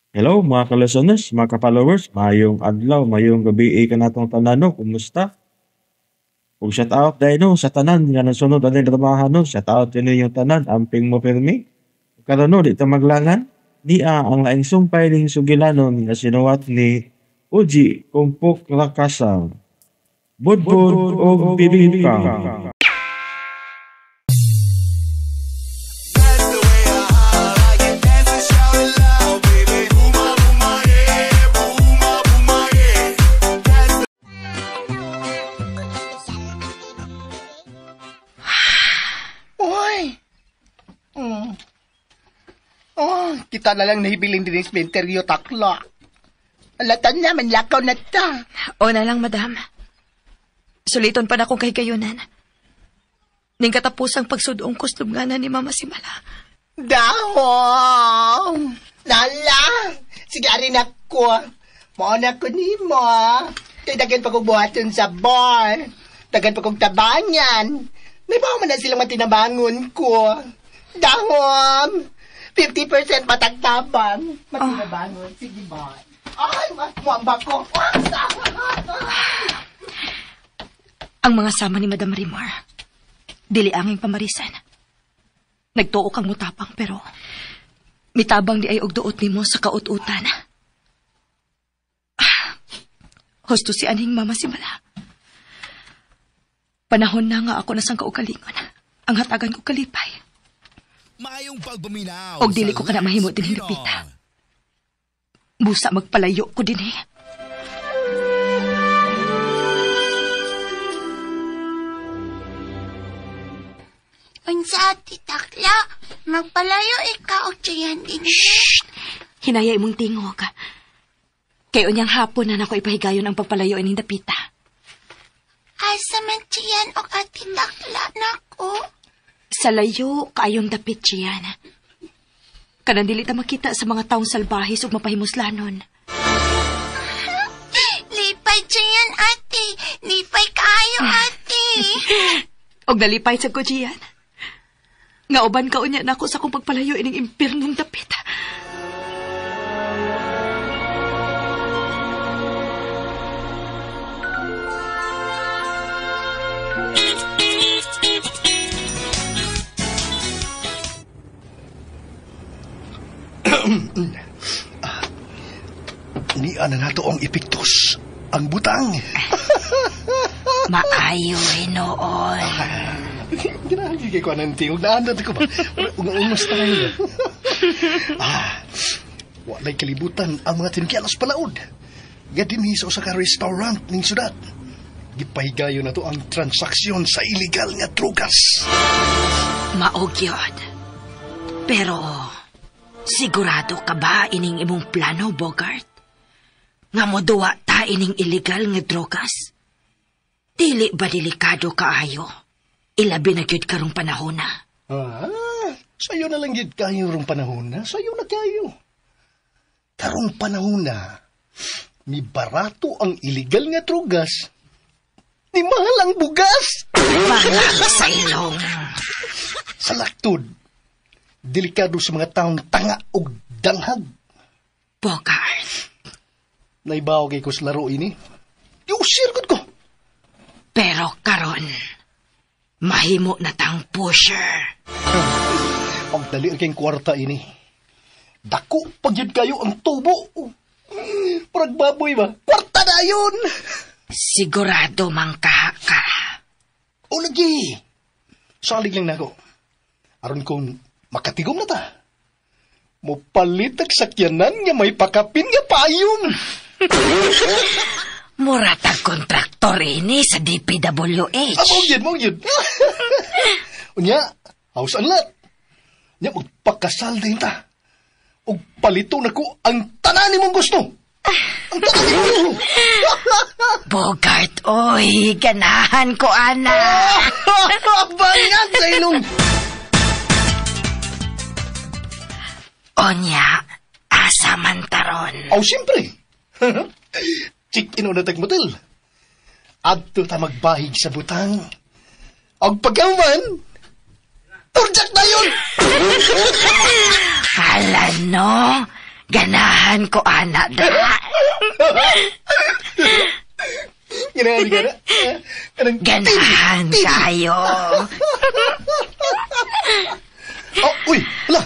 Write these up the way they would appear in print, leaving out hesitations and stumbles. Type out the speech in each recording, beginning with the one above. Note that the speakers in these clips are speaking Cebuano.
Hello mga ka-listeners, mga ka-followers, mayong adlaw, mayong gabi kanatong tanan no, kumusta? Ug shout out dahil no, sa tanan nga nasunod ani dramahan no, shout out din yung tanan, amping mo pirmi. Karon no, di ta maglangan, niya ang laing sumpay ning sugilanon nga sinuwat ni Uji Kumpok Rakasang. Budbud og bibingka. Oy! Oh, kita na lang nahibilin din yung sementeryo, takla. Alatan na, manlakaw na ta. O na lang, madam. Suliton pa na kong kahigayunan. Ning katapusang pagsudong kuslubnganan ni Mama Simala. Dahong! Lala! Sige, arin ako. Mauna ko ni mo. Kay dagan pa kong buhaton sa bar. Dagan pa kong tabangan. May bawa man na silang matinabangon ko. Dahom! 50% matagtabang. Matinabangon. Sige ba? Ay, muamba ko. Ang mga sama ni Madam Rimar, dili anging pamarisan. Nagtuo kang mutapang pero mitabang di ay og duot nimo sa kaututan. Husto si aning Mama Simala. Panahon na nga ako nasang kaugalingon. Ang hatagan ko kalipay. Maayong pagpaminaw. Og dili ko kana mahimo dinhing dapita. Busa magpalayo ko dinhi. Unsa ati takla, magpalayo ikaw og tiyan dinhi. Shh! Hinaya imong tingog. Kay unyang hapon na nako ipahigayon ang pagpalayo ining dapita. Asa man tiyan og ati takla nako? Sa layo kaayong dapit tiyan. Kanang dili ta makita sa mga taong salbahis ug mapahimuslanon. Lipay tiyan ate, lipay kaayo ate. Og nalipay sad ko tiyan. Nga uban ka unya nako sa akong pagpalayo ining impyernong dapit. Niya na nato ang epektos, ang butang. Maayo noon. Ginahan kay ko anang tingog. Naandad ko ba? Ungas na kayo. Walay kalibutan ang mga tinkialos palaod. Nga dinhi sa usa ka restaurant ning syudad. Gipahigayon na to ang transaksyon sa illegal nga drugas. Maog yun. Pero sigurado ka ba ining imong plano, Bogart? Nga moduwa ta ining illegal nga drogas? Dili ba delikado kaayo? Ilabi na gyud karong panahon na. Sayo na lang gyud kayo rong panahon na. Sayo na kayo. Karong panahon na, ni barato ang illegal nga drogas, ni mahal ang bugas. Bangag sa ilong. Sa laktod, delikado sa mga taong tanga og danghag. Bogart. Naibaw kay ko sa laro ini. Iusir gud ko. Pero karon, mahimo na tang pusher. Pagdali ang kayong kwarta ini. Dako pag yun kayo ang tubo. Parang baboy ba? Kwarta na yun! Sigurado mang kaha ka. O lagi. Salig lang nako. Aron kung makatigom na ta. Mupalit ang sakyanan nga may pakapin nga payong. Muratag kontraktor ini sa DPWH. Mao yun. Unya, house and lot. Unya, magpakasal din ta. Og palito na ko ang tanan nimong gusto. Ang tanan nimong gusto. Bogart, oy, ganahan ko, ana. Bangag sa ilong. Onya, asa man taron. Aw, siyempre. Check-in na tag motel. Adto ta magbahig sa butang. Og pagkaman, turjak na yun! Hala, no? Ganahan ko, ana, da. Ganahan ka na. Kanang Ganahan kayo. Oh, uy, hala.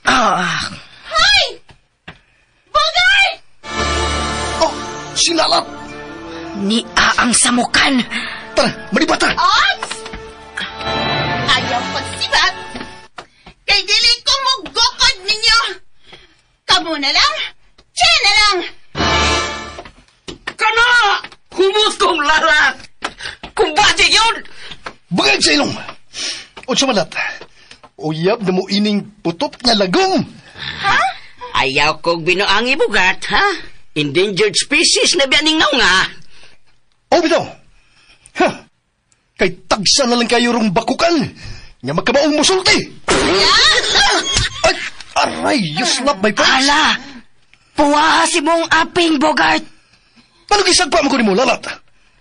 Oh, Bogart! Oh, silalat. ni ang samukan. Tara, malibata. Ops! Ayaw pagsibat! Kay dili ko mugukod ninyo! Kamu na lang! Siya na lang! Kana! Humot kong lalat! Kumbati yun! Bangag sa ilong. Unsa man lat? Uyab na mo ining putot nga lagom. Ayaw kong binuangi bugat, ha? Endangered species na biyaning naw nga. Oh, bitaw. Ha? Kay tagsa na lang kayo rong bakukan. Nga magkabaong musulti. Ay, aray, you slap my face. Ala! Puwaha si mong aping, Bogart! Ano gisagpa mo ko nimo, lalat?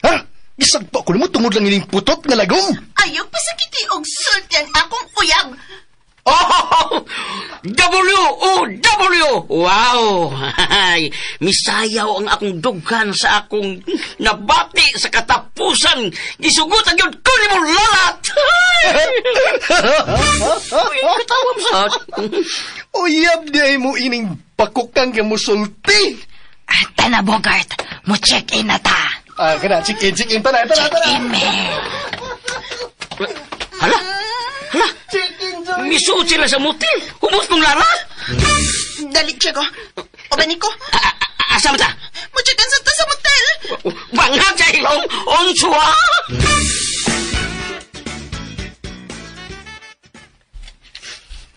Ha? Gisagpa ko nimo tungod lang ining putot nga lagom. Ayaw pasakiti og sulti ang akong uyab! Oh! W-O-W! Wow! Ay, misayaw ang akong dughan sa akong nabati sa katapusan. Gisugot ang yun ko ni mo lalat! Uy, katawa mo sa... Uyab di ay mo ining bakukan nga musulti. Ah, tana, Bogart. Mo check-in na ta. Ah, kana, check in, check in. Tara, tara, tara. Check-in, me. Hala! Hala! Check in, Joy. Misuot sila sa motel. Humot kong lalat! Dali, Chico. Uban ko. Asa mo ta? Mo-check-in sa ta sa motel! Bangag sa ilong! Onswa!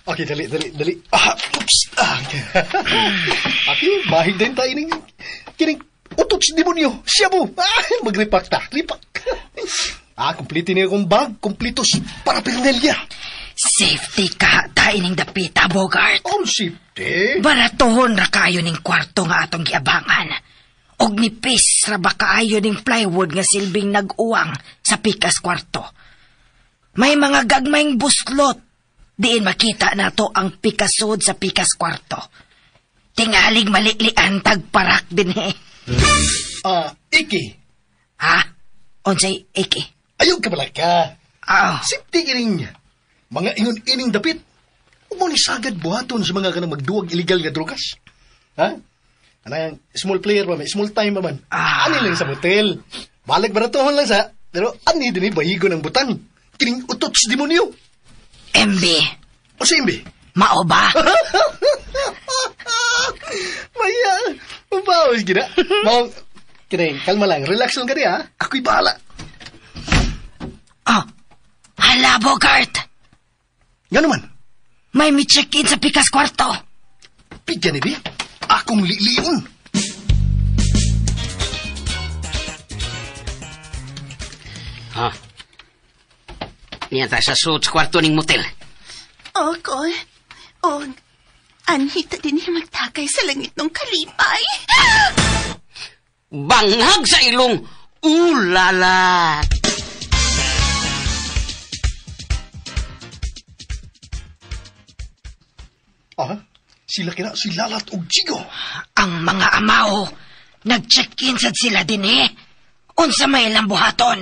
Okay, dali, dali, dali. Ah, oops. Ah, okay. Okay, bahig din tayo ng kining utot sa demonyo. Siya mo. Ah, magripak ta. Ripak. Ah, kumplito niya akong bag. Kumplito sa paraphernalia. Safety ka, ta ining dapita, Bogart. Oh, safety. Baratuhon ra kaayo ning kwarto nga atong giabangan. Og nipis ra ba kaayo ning plywood nga silbing nag-uwang sa pikas kwarto. May mga gagmayng buslot. Diin makita nato ang pikasod sa pikas kwarto. Tingalig maliklian tagparak din eh. Ah, Iki. Ha? Unsay iki? Ayaw ka pala ka. Ah, Safety kining mga ingon-ining dapit. Huwag mo ni sagad buhaton sa mga kanang magduwag illegal nga drugas. Ha? Anang small player ba, may small time ba man? Ah. Ani lang sa motel. Balag baratuhon lang sa, pero ani din eh, bahigo ng butan. Kining utot sa demonyo. MB, O sa imbi? mao ba? Maya, mabawas gina. Mao, kining, kalma lang, relax lang ka di ha. Ako'y bahala. Oh, hala Bogart! Nga naman, May mi-check-in sa pikas kwarto. bigyan ni bi, akong liliyon. Ha? Niya ta sa suot sa kwarto ning motel. Oko. Og, anhita din niya magtakay sa langit ng kalipay. Bangag sa ilong! Ulalat! Ah, sila kina, si Lalat og Jigo. Ang mga amaw, nag-check-in sad sila din eh. Unsa may ilang buhaton.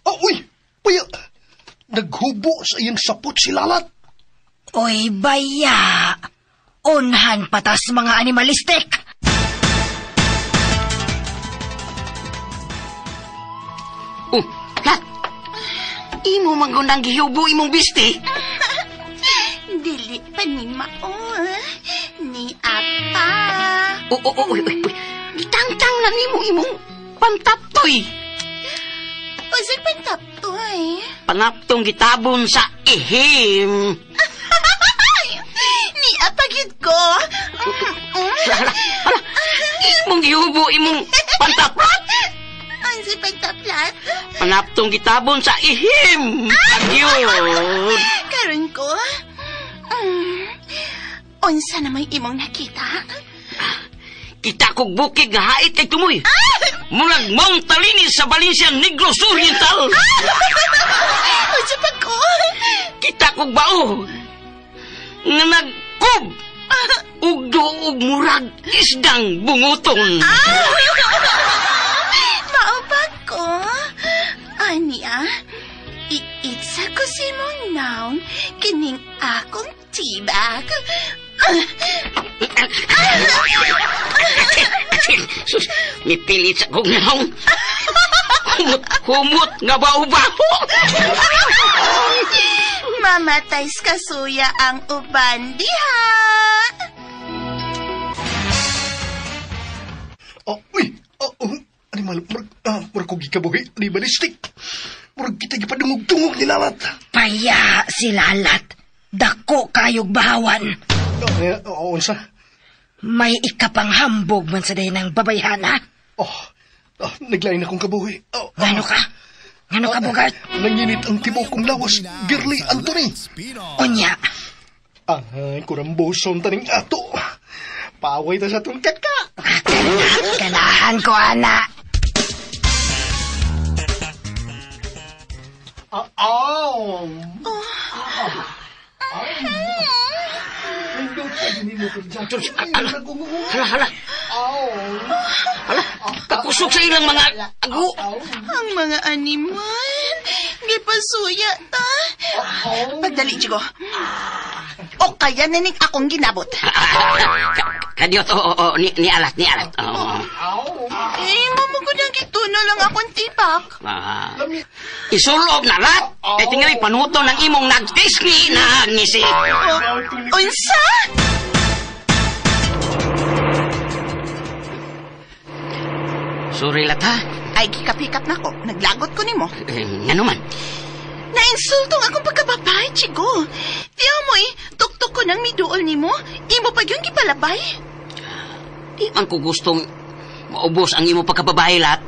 Oh, uy, paya, naghubo sa iyang sapot si Lalat. Uy, baya. Unhan patas mga animalistic. Oh, Lat! Imo manggundang gihubo imong bisti. Dili pa ni mao. Ni apa. Oh, oh, oh, uy, uy, uy. Gitangtang na nimo imong pantaptoy. Unsay pantaptoy? Panaptong gitabon sa ihim. Ni apa gyud ko. Hala, hala, hala. Imong gihubo imong pantaplat. Unsay pantaplat? Panaptong gitabon sa ihim. Agyod. Karon ko. Unsa na may imong nakita? Kita kog bukid nga hait kay tumoy. Murag Mount Talinis sa Valencia Negros Oriental. Unsa pa ko? Kita kog bao nga nagkub. Ugdo ug murag isdang bunguton. Mao ba ko? Aniya, iitsa ko si mong naong kining akong tibak. Sus, mipilit sa kong naong. Humot, humot nga baho-baho. Mamatay sa kasuya ang uban diha. Oh, uy! Oh, oh, animal, murag, murag kong gikabuhi, ni balistik. Murag kita gipadungog-dungog ni Lalat. Paya si Lalat. Dako kayog bahawan. Oh, unsa? May ikapanghambog man sa day ng babayhana. Oh, oh, naglain akong kabuhi. Oh, Ngano ka? Ngano ka, Bogart? Nanginit ang tibok kong lawas, Girly Anthony. Unya, Ay, kuramboson taning ato. Paway ta sa tungkat ka. ganahan ko, ana. Ah, oh. Hala, hala. Hala, kakusog sa ilang mga agu. Ang mga animal, gipasuya ta. Pagdali, Jigo. O kaya naning akong ginabot. Kadiot, oo, oo, ni alat, ni alat. Oo. Eh, mamugod ang gituno lang akong tipak. Ah. Isulob na lat. Kay tingali panuto ng imong nagtisngi na ngisi. Oh, unsa? Sorry lat ha. Ay, gikap-hikap na ko. Naglagot ko nimo. Eh, ngano man? Nainsulto ang akong pagkababay, Chigo. Tiyaw mo eh, tuktok ko nang miduol nimo. Imo pa yun gipalabay. Di man ko gustong maubos ang imo pagkababae lat.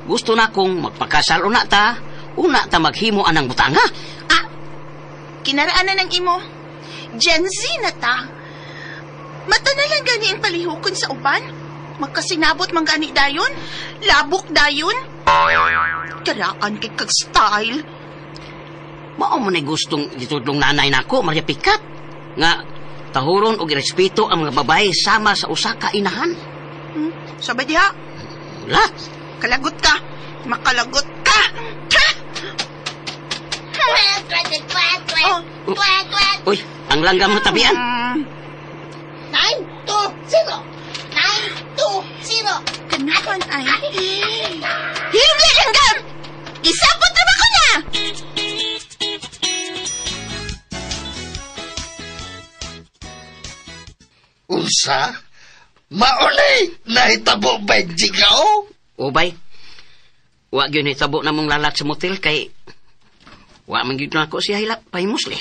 Gusto na kong magpakasal una ta, una ta maghimo anang butanga. Ah, kinaraan na ng imo. Gen Z na ta. Mata na lang gani ang palihukon sa uban. Magkasinabot man gani dayon. Labok dayon. Karaan kay kag style. Mao mo na gustong gitudlong nanay nako, Maria Picat. Nga tahuron og irespeto ang mga babae sama sa usa ka inahan. Sabay diha, Lat. kalagot ka. Makalagot ka. Ha! Oh. Uy, ang langgam mo tabian. 9, 2, 0. 9, 2, 0. Kanakan ay. Hilom na langgam! Isapot na ba ko na? Unsa? Maunay, nahitabo ba jigaw? Ubay, wa gyud nahitabo na mong lalat sa motel kay wa man gyud nako siya hilak pahimusli.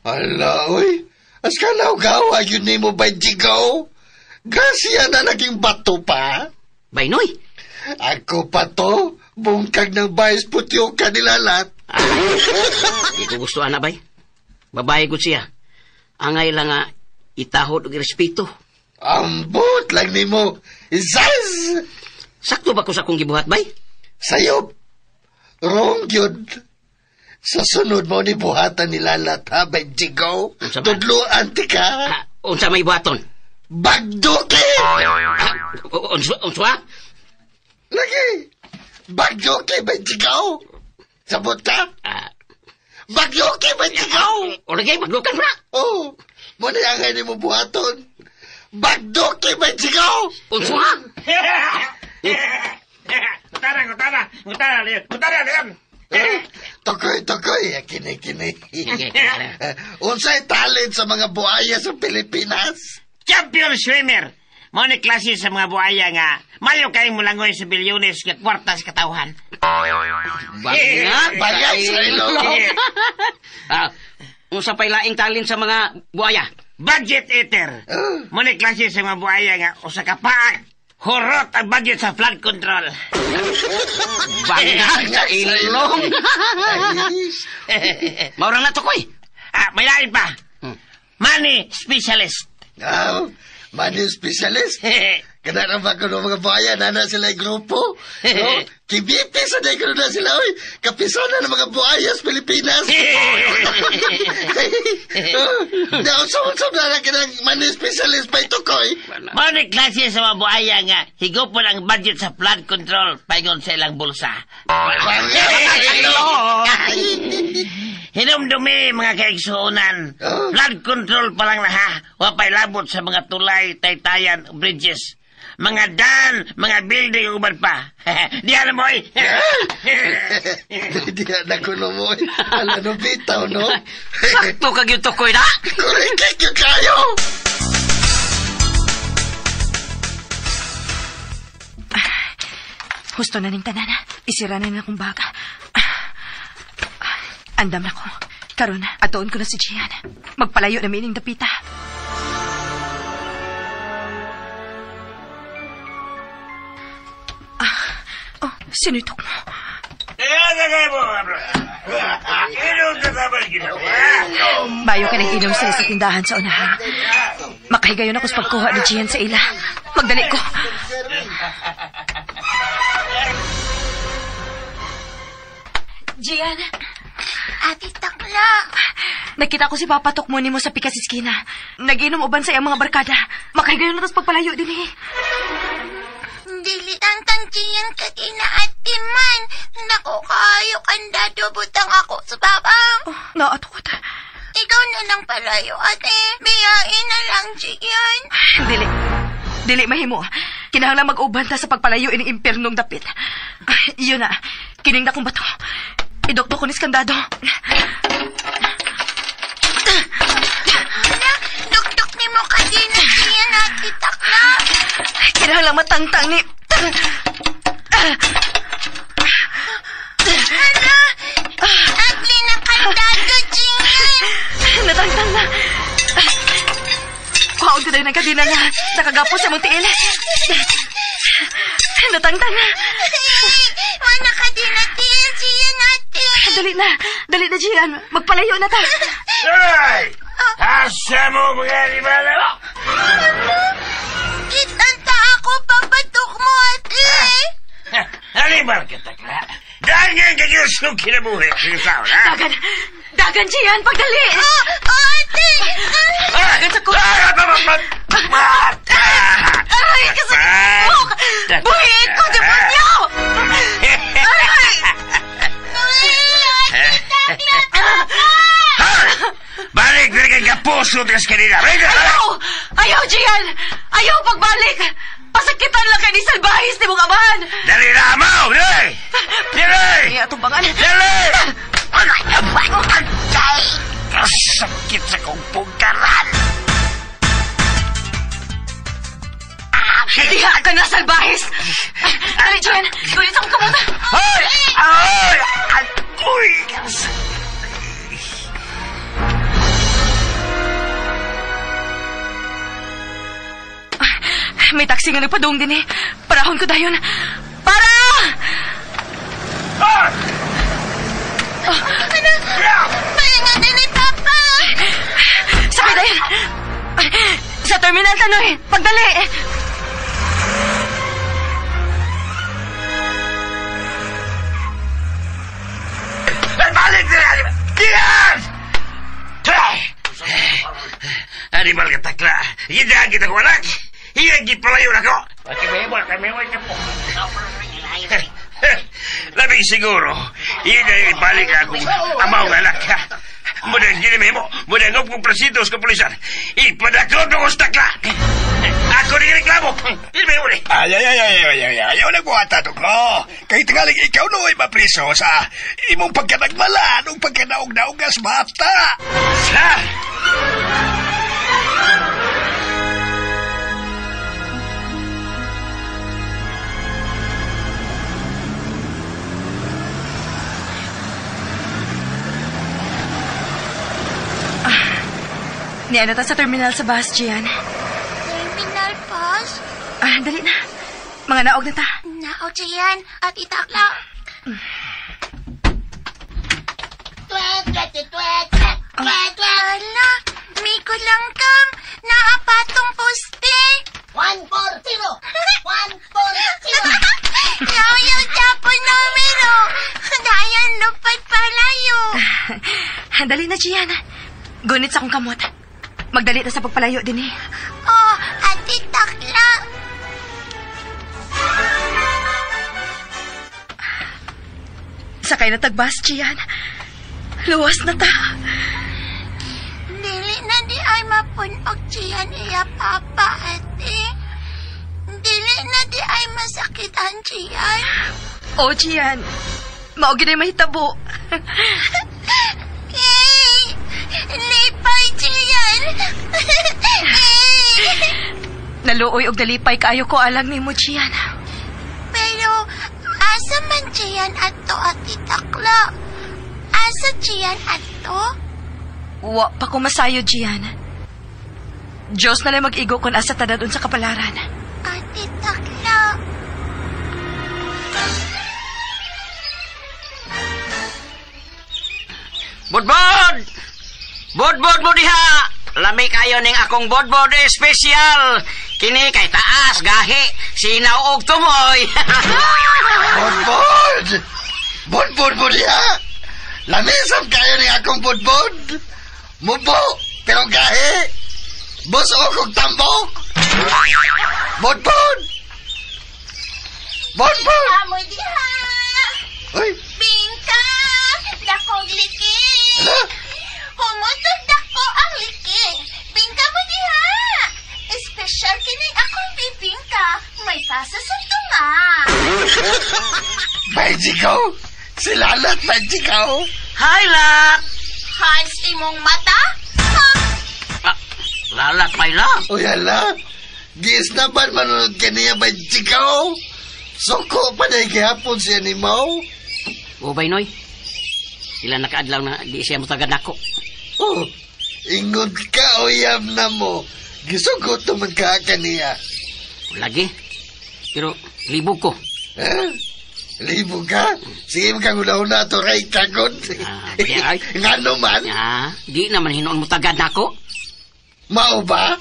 Ala, oy. As kalaw gawa yun nimo ba jigaw? Grasya na naging bato pa. Baynoy, Ako pa to, bungkag ng bayas putyo ka nilalat. Ah, di ko gusto ana bay. Babae gud siya. Angay lang nga itahod og respeto. Ambot lang nimo. Zaz! Sakto ba ko sa akong gibuhat bay? Sayop. Wrong yun. Sa sunod mo ni buhatan nilalat ha, bay jigaw. Unsa ba? Tudluan ti ka. Ah, unsa may buhaton? Bagduki! Ah, unsa unsa? Lagi! Bagduki bay jigaw! Sabot ka? Ah, Bagduki bay jigaw! o lagi maglukan mo na. Oh, mo na ang ni mo buhaton. Bagduki bay jigaw! Unsa? Ngutana, ngutana, ngutana, Leon. Ngutana, Leon. Eh, Tukoy, tukoy. Kini, kini. Unsay talent sa mga buhaya sa Pilipinas? Champion swimmer. Mo ni klase sa mga buhaya nga mayo kayong mulangoy sa bilyones nga kwarta sa katawhan. Bangag Bangag sa ilong. Ah, unsa pay laing talent sa mga buhaya? Budget eater. Mo ni klase sa mga buhaya nga usa ka paak. Hurot ang budget sa flood control. Bangag sa ilong. Maura na to koy. Ah, may lain pa. Money specialist. Ah, money specialist. Kana ba kuno mga buhaya na na sila grupo? No? Kibipi sa day kuno na sila oy. Kapisana ng mga buhaya sa Pilipinas. Nausap-usap na na kinang money specialist pa ito koy. Mao ni klase sa mga buhaya nga higupon ang budget sa flood control paingon sa ilang bulsa. Hinumdumi mga kaigsuonan. Flood control pa lang na ha. Wapay labot sa mga tulay, taytayan, bridges. Mga dan, mga building, uban pa. Diyan na mo eh. Diyan na kuno mo. Ala no bitaw no. Sakto kag yung tukoy na. Kurikik yung kayo. Husto na ning tanan. Isira na akong baga. Andam na ko. Karon, atuon ko na si Gian. Magpalayo na mining dapita. Sino itok mo? Bayo ka nang inom sila sa tindahan sa unahan. Makahigayon ako sa pagkuha ni Gian sa ila. Magdali ko. Gian! Ate Takla! Nakita ko si Papa Tukmoni mo sa pikas iskina. Nag-inom uban sa iyang mga barkada. Makahigayon na tas pagpalayo din eh. Dili ang tangkiyan ka kina ate man. Naku, kaayo kandado butang ako sa papa. Oh, naatukot. Ikaw na lang palayo, ate. Biyain na lang, Gian. Dili. Dili mahimo. Kinahanglan mag-uban ta sa pagpalayo ining impyernong dapit. Iyon na. Kining na kong bato. Idokto ko ni skandado. Ala, dukduk ni mo ka din, Gian, ate Takla. Kinahanglan matangtang ni... Ala, agli na kandado, Gian. Natangtang na. Kuhaon ko dahil ng kadena nga. Nakagapos sa mong tiil. Natangtang na. Wala ka din na tiil, Gian, ate. Dali na. Dali na, Gian. Magpalayo na ta. Ay! Asa mo mga animal? Kitanta ako, papatok mo, ate. Animal ka, Takla. Dangan ka Diyos kung kinabuhi. Sige sao, ha? Dagan. Dagan, Gian. Pagdali. Oh, ate. Dagan sa ko. Aray, kasakit mo. Buhiin ko, demonyo! Aray! Balik na kay kapuso tas kanina. Ayaw! Ayaw, Gian! Ayaw pagbalik! Pasakitan lang kay ni Salbahis ni mong amahan! Dali na mo! Dali! Dali! Ay, atong bangan. Dali! Kasakit sa kong pugkaran! Diha ka na, Salbahis! Dali, Gian! Dali sa akong kamuta! Ay! Ay! Agoy! May taxi nga nagpadung din eh. Parahon ko dayon. Para! Ah! Ano? Pahinga din ni Papa. Sakay dayon. Sa terminal tanoy. Pagdali. Balik na! Diyan! Animal ka takla. Gidaan kita ko anak. Hiyang gipalayo na ko. Labing siguro, yun ay ibalik akong amaw nga anak. Muna ginimi mo, muna ngop kong presidos ko pulisan. Ipadakot mo ko sa takla. Ako ni reklamo. Ilmi mo ni. Ay, ay, ay, ay, ay, ay, ayaw na buhata ko. Kahit tingaling ikaw no ay mapriso sa imong pagkanagmalan o pagkanaog-naogas bata. Sa! Niano ta sa terminal sa bus, Gian. Terminal bus? Ah, dali na. Mga naog na ta. Naog, Gian. At itakla. Ala, may kulang kam. Naapatong poste. 140. Dali na, Gian. Gunit sa akong kamot. Magdali na sa pagpalayo din eh. Oh, Ate Takla. Sakay na tagbas, Gian. Luwas na ta. Dili na di ay mapunog, Gian, iya papa, ate. Dili na di ay masakitan, Gian. Oh, Gian. Mao gid ay mahitabo. Yay! Lipay, Gian! Naluoy og nalipay kaayo ko alang nimo, Gian. Pero, asa man Gian ato, Ate Takla? Asa Gian ato? Wa pa ko masayo, Gian. Diyos na lang mag-igo kung asa ta dadun sa kapalaran. Ate Takla. Bodbod! Bodbod mo diha! Lami kayo ning akong bodbod espesyal. Kini kay taas, gahi, sinaw og tumoy. Bodbod! Bodbod mo diha! Lamisam kayo ni akong bodbod! Mubo, pero gahi! Buso kong tambok! Bodbod! Bodbod! Amo diha! Uy! Bingka! Dakong liki! Ala! Humutog dako ang liki! Bingka mo diha! Espesyal kini akong bibingka. May pasa sa tunga. Magico! Silalat, Magico! Hi, Lat! Hans imong mata? Ha? Ah, lalat, may lang. Uy, ala! Giis na ba manunod ka niya, Magico? Suko pa na gihapon siya ni Mo. Ubay, Noy. Sila nakaadlaw na di siya mutagad nako. Oh, ingon ka, uyab na mo. Gisugot naman ka kaniya. Lagi. Pero libog ko. Ha? Libo ka? Sige, magkangulaw na ito, Ray, kagod. Ah, di ay. Ngano man? Ah, di naman hinuon mo tagad nako. Mao ba?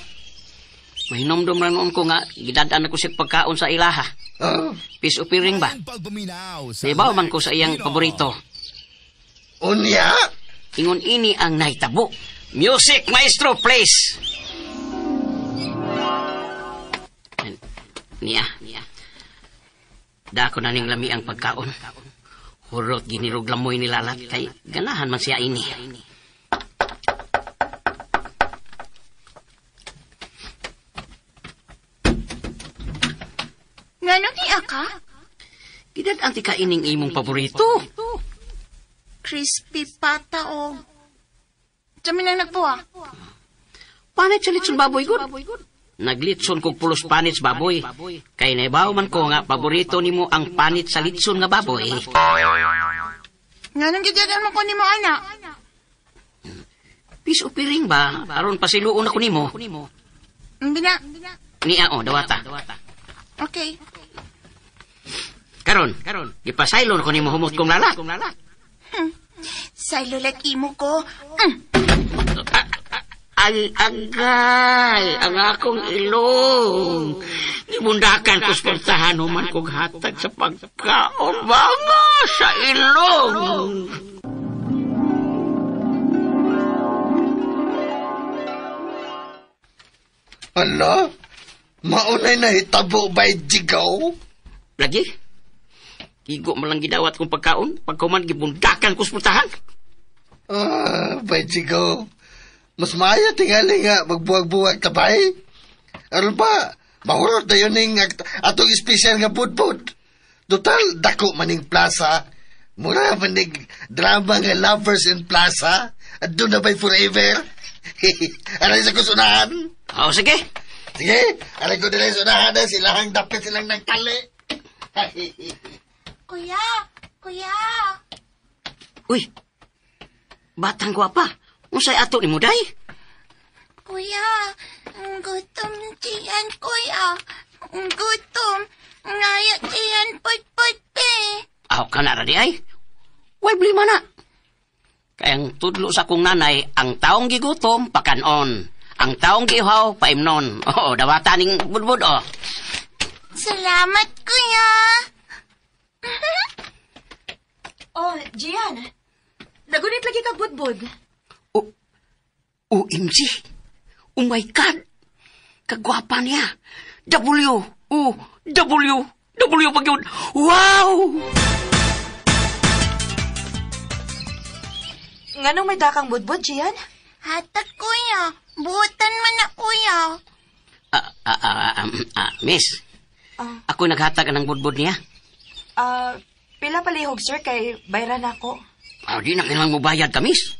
Mahinomdom lang noon ko nga gidadaan ako siya pagkaon sa ilaha. Oh, Peace of ring ba? Ibaw man ko sa iyang paborito. unya? Ingon ini ang nahitabo. Music, maestro, please. Niya, niya. Dako na ning lami ang pagkaon. Hurot ginirog lamoy ni Lalat kay ganahan man siya ini. Ngano ni aka? Gidad-an ti kaining imong paborito. Crispy pata o. Dami nang nagbuwa. Panit sa litson baboy gud. Naglitson kog pulos panit sa baboy. Kay naibaw man ko nga paborito nimo ang panit sa litson nga baboy. Nganong gidad-an mo ko nimo anak? Peace of piring ba? Aron pasiluon ako nimo. Bina. Niya o, dawata. Okay. Karon, gipasaylon ko nimo humot kong lalat. Sa lulak imo ko. Ay, agay, ang akong ilong. Gibundakan ko sportahan human kong hatag sa pagkaon. Banga sa ilong. Ala? Maunay na hitabo ba, Jigaw? Lagi? Igo malang gidawat kong pagkaon. Pagkuman gibundakan ko sportahan. Ah, Jigaw. Mas maayo tingali nga magbuwag-buwag tabay. Aron pa, mahurot na yun ning atong espesyal nga budbud. Total, dako maning plaza. Mura maning drama nga Lovers in Plaza. At doon na ba'y forever? Aray sa kusunahan. Oh, sige. Sige, aray ko nila sunahan na silahang dapit silang nagtali. Kuya, kuya. Uy, batang gwapa. Unsay ato ni Muday? Kuya, gutom diyan, kuya. Gutom. Ngaya diyan, put-put, pe. Aw, ka na di ay. Way blima na. Kaya ang tudlo sa akong nanay, ang taong gigutom, pakanon. Ang taong giuhaw, paimnon. Oo, dawata ning budbud, oh. Salamat, kuya. Oh, Gian. Nagunit lagi kag budbud. OMG! Oh my God! Kagwapa niya! W! O! W! W pag yun! Wow! Nganong may dakang budbud, Gian? Hatag, kuya. Buotan man na, kuya. Miss, ako naghatag ng budbud niya. Pila palihog, sir, kay bayran ako. Di na kailangan mo bayad ka, miss.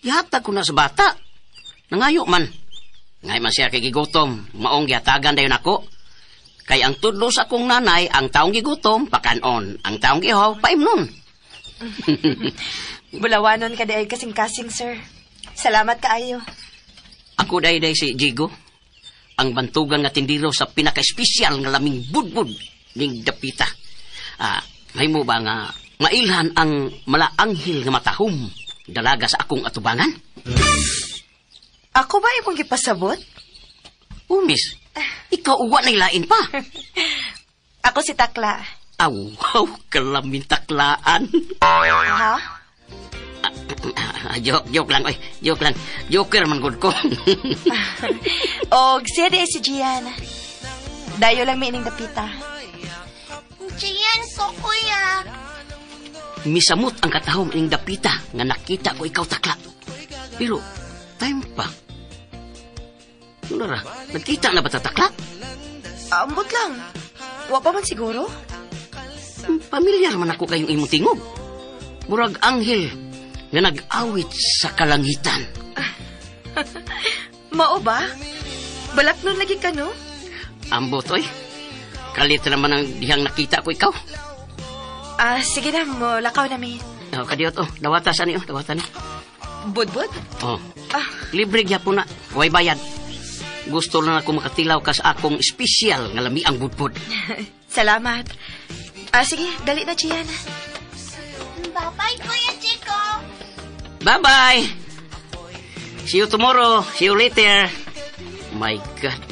Ihatag ko na sa bata. Nangayo man. Ngay man siya kay gigutom. Maong gihatagan dayon ako. Kay ang tudlo sa akong nanay, ang taong gigutom, pakanon. Ang taong gihaw, paimnon. Bulawanon ka di ay kasing-kasing, sir. Salamat kaayo. Ako day si Jigo. Ang bantugan nga tindiro sa pinaka-espesyal nga laming budbud ning dapita. May mo ba nga mailhan ang malaanghel nga matahom dalaga sa akong atubangan? Ako ba imong gipasabot? Miss, ikaw uwa na ilain pa. Ako si Takla. Aw, wow, kalamin taklaan. Ha? Joke lang, oy. Joke lang. Joker man gud ko. Og siya di si Gian. Dayo lang may ining dapita. Gian ko, kuya. Misamot ang katahom ining dapita nga nakita ko ikaw takla. Pero, time pa. Ano ra? Nagkita na ba ta takla? Ambot lang. Wa pa man siguro? Pamilyar man ako kayong imong tingog. Murag anghel nga nag-awit sa kalangitan. Mao ba? Balak nun lagi ka, no? Ambot, oy. Kalit naman ang dihang nakita ko ikaw. Sige na, mo lakaw na mi. Oh, kadiyot, oh. Dawata sa niyo, dawata niyo. Budbud? Oh. Libre gyapon na, way bayad. Gusto lang ako makatilaw ka sa akong espesyal nga lami ang budbud. Salamat. Sige, dali na, Gian. Bye-bye, Kuya Chico. Bye-bye. See you tomorrow. See you later. My God.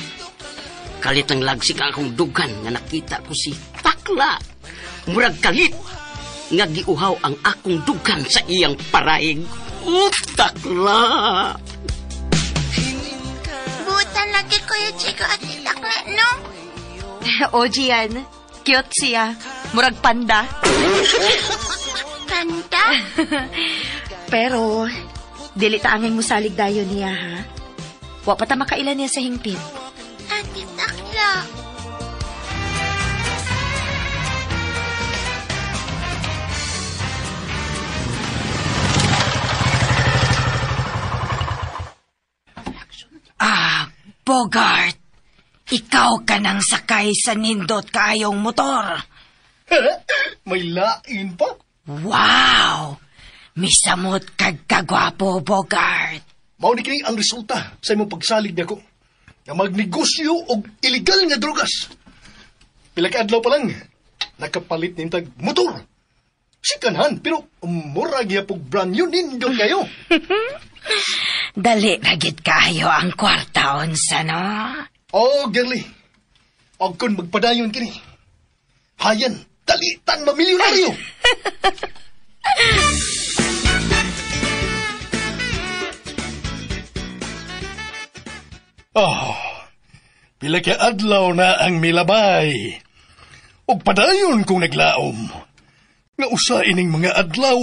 Kalit ng lagsik ang akong dugan nga nakita ko si Takla. Murag kalit nga giuhaw ang akong dugan sa iyang paraig. Oh, Takla! Butan lagi, Kuya Chico at si Takla, no? O, Gian. Cute siya. Murag panda. Panda? Pero, dili ta angay musalig dayon niya, ha? Wa pa ta makailan niya sa hingpit. Ate Takla. Bogart, ikaw ka nang sakay sa nindot kaayong motor. May lain pa. Wow! Misamot kag kagwapo, Bogart. Mao ni kini ang resulta sa imong pagsalig nako nga magnegosyo og illegal nga drogas. Pila ka adlaw pa lang nakapalit nintag motor. Sikanhan pero mura gyapog brand new nindot kayo. Dali na gid kayo ang kwarta unsa no? Oh, girly. Og kun magpadayon kini. Hayan, dalitan mamilyonaryo. Oh, pila ka adlaw na ang milabay. Og padayon kong naglaom. Nga usa ining mga adlaw.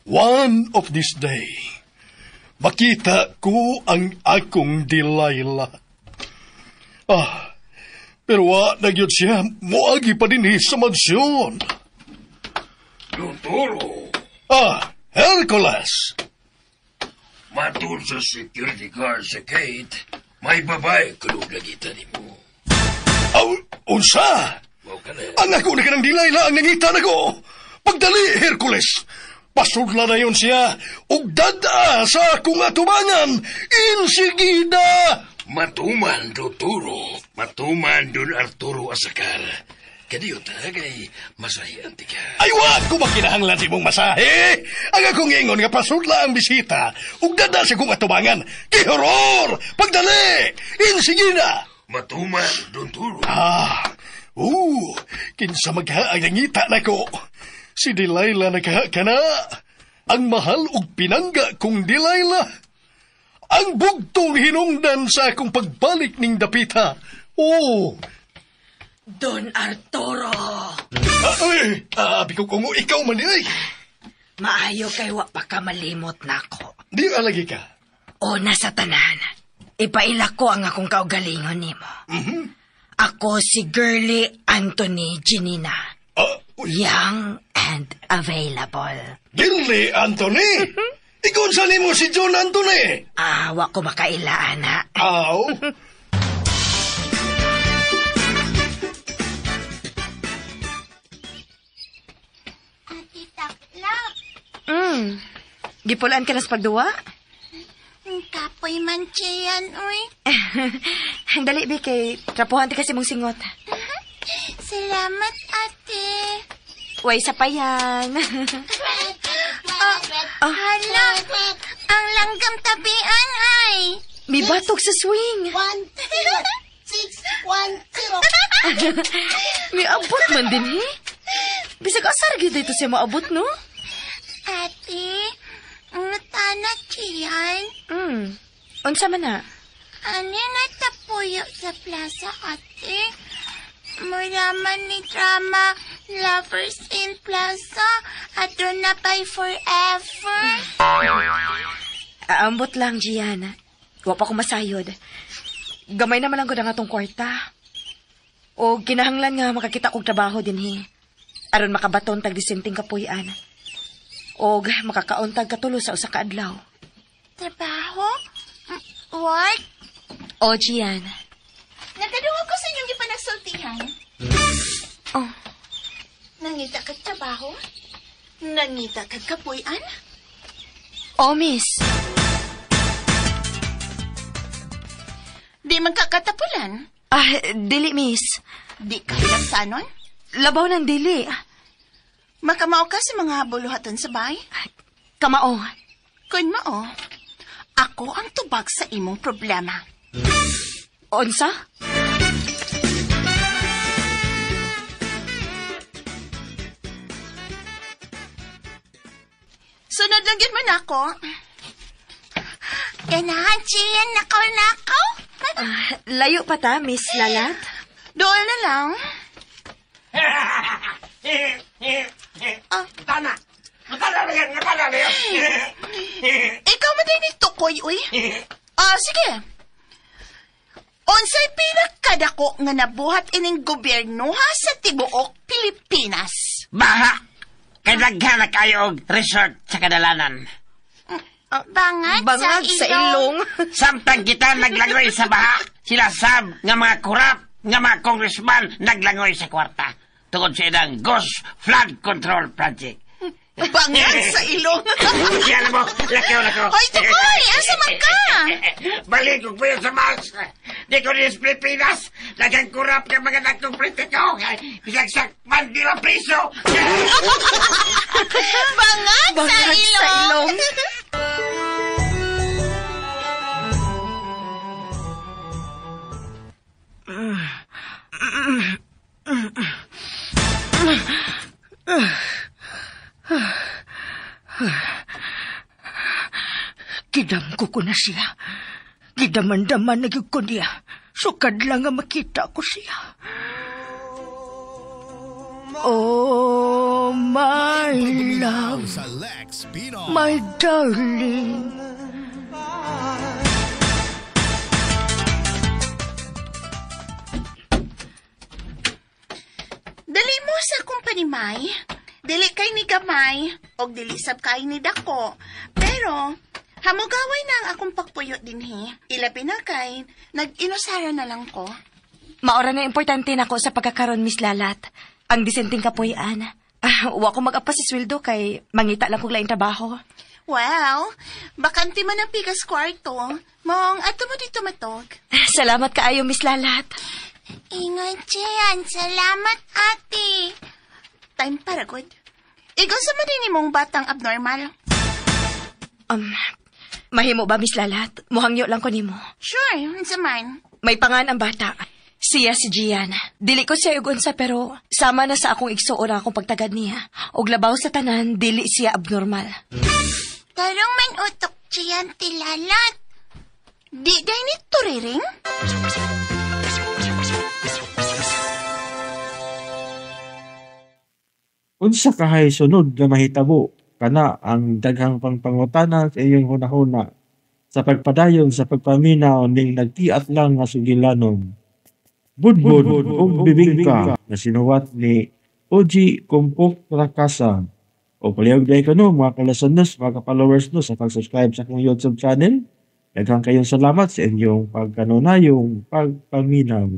One of this day, makita ko ang akong Delilah. Pero wa na gyud siya, moagi pa dinhi sa mansyon. Duturo. Hercules! Matul sa security guard sa gate, may babae kulog nagita ni mo. Aw, unsa? Ang ako na ka ng Delilah ang nangita na ko. Pagdali, Hercules! Pasudla na yun siya, ug dada sa akong atubangan, insigida! Matuman, Duturo. Matuman, Don Arturo Asakal. Kadiyo tagay, masahian ti ka. Ay, wag ko makinahanglan si mong masahe! Ang akong ingon nga pasudla ang bisita, ug dada sa akong atubangan. Kihoror! Pagdali! Insigida! Matuman, Duturo. Kinsa magha ang nangita na ko. Si Delilah naghaha ka na. Ang mahal og pinangga kong Delilah. Ang bugtong hinungdan sa akong pagbalik ning dapita. Oh! Don Arturo! Ay! Abi ko kung ikaw man ay! Maayo kay wa pa ka malimot nako. Di alagi ka. Una sa tanan, ipaila ko ang akong kaugalingon nimo. Mm-hmm. Ako si Girlie Anthony Ginina. Young and available. Girlie Anthony? Ikaw sa nimo si John Anthony? Wa ko makaila, ana. Aw. Ate Taklap. Gipulaan ka na sa pagduwa? Kapoy man siyan, uy. Dali, Bi, kay trapuhan ti kasi mong singot. Salamat, ate. Way, sa pa yan. Hala, ang langgam tabian ay. May batok sa swing. 1, 0, 6, 1, 0. May abot man din, he. Bisag asar gyud dito siya maabot, no? Ate, natana siyan. Unsa man na? Ano natapuyo sa plaza, ate? Muraman ni drama Lovers in Plaza at doon na by forever. Aambot lang, Gianna. Wa pa ko masayod. Gamay naman lang ko na nga tong kwarta. O kinahanglan nga makakita kog trabaho din, he. Aron makabaton tag disenting kapuy-an. O makakaon tag katulo sa usa ka adlaw. Trabaho? What? O, Gian. Nagkadungog ko sa inyong gipanagsultihan. Oh. Nangita kag trabaho? Nangita kag kapuy-an? Oh, miss. Di man kakatapulan? Dili, miss. Di ka hilaksanon? Labaw ng dili. Makamao ka sa mga buluhaton sa bahay? Kamao. Kun mao, ako ang tubag sa imong problema. Unsa? Sunod lang yun man ako. Ganahan siya, nakaw-nakaw. Layo pa ta, Miss Lalat. Dool na lang. Tana! Tana na yan! Tana na yan! Ikaw man din tukoy, uy. Sige. Unsay pinakadako nga nabuhat ining gobyernoha sa tibuok Pilipinas? Baha! Kay daghan na kayo og resort sa kadalanan. Bangag sa ilong. Samtang kita naglangoy sa baha, sila sab nga mga kurap, nga mga congressman naglangoy sa kwarta. Tungod sa ilang Ghost Flood Control Project. Bangag sa ilong. Yan mo, lakaw na ko. Hoy, tukoy! Asa man ka? Balik ko po sa mas. Di ko rin sa Pilipinas. Lagang kurap ka mga nagtong politiko. Bisag sakman di ba priso. Bangag sa ilong. Sa ilong. Gidam ko na siya. Gidaman-daman na gyud ko niya. Sukad lang nga makita ko siya. Oh, my love. My darling. Dali mo sa kumpany, May. Dili kay ni Gamay, og dili sab kay ni Dako. Pero, hamugaway na ang akong pagpuyo dinhi. Ilabi na kay, nag-inusara na lang ko. Maora na importante nako sa pagkakaroon, Miss Lalat. Ang disenting kapuy-an. Wa ko mag-apa sa sweldo kay mangita lang kog laing trabaho. Well, bakante man ang pigas kwarto. Mong, ato mo dito matog. Salamat kaayo, Miss Lalat. Ingat siyan. Salamat, ate. Time para good. Ikaw sa man mong batang abnormal. Mahimo ba, Miss Lalat? Muhangyo lang ko nimo. Sure, unsa man. May pangan ang bata. Siya si Gian. Dili ko siya ugunsa pero sama na sa akong igsuon ang akong pagtagad niya. Og labaw sa tanan, dili siya abnormal. Tarong man utok Gian tilalat. Di day ni turiring? Unsa kahay sunod nga mahitabo kana ang daghang pangpangutana sa inyong hunahuna sa pagpadayon sa pagpaminaw ning nagtiat lang nga sugilanon. Budbud ug bibingka na sinuwat ni Ogie Kumpok Prakasa. O palihog dahil ko no, mga kalasanos, mga followers no, sa pag-subscribe sa akong YouTube channel. Daghang kayong salamat sa inyong pagkanunayong pagpaminaw.